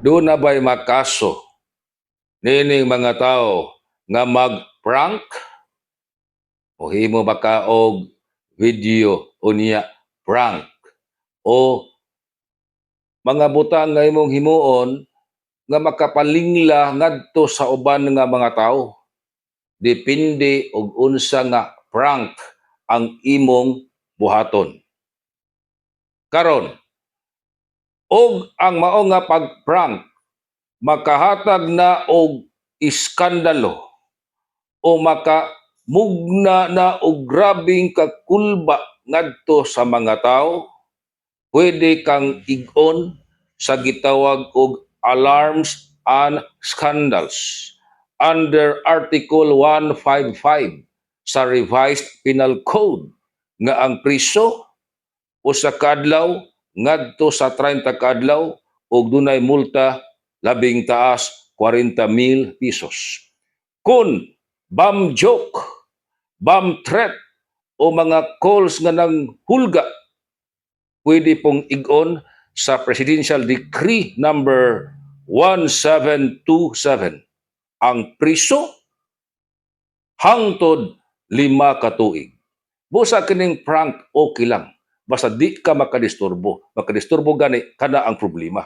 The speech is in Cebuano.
Duna ba'y makaso nining mga tao nga mag-prank? O himo ba ka og video unya prank o mga butang nga imong himuon nga makapalingla ngadto sa uban nga mga tao? Depende og unsa nga prank ang imong buhaton. Karon, og ang mao nga pag-prank makahatag na og iskandalo o makamugna na og grabeng kakulba ngadto sa mga tao, pwede kang ig-on sa gitawag og alarms and scandals under Article 155 sa Revised Penal Code nga ang priso 1 ka adlaw ngadto sa 30 ka adlaw ug dunay multa labing taas 40,000 pesos. Kung bomb joke, bomb threat o mga calls nga nang hulga, pwede pong ig-on sa Presidential Decree number 1727. Ang priso hangtod 5 ka tuig. Busa kining prank, okay lang. Basta di ka makadisturbo. Makadisturbo gani, kana ang problema.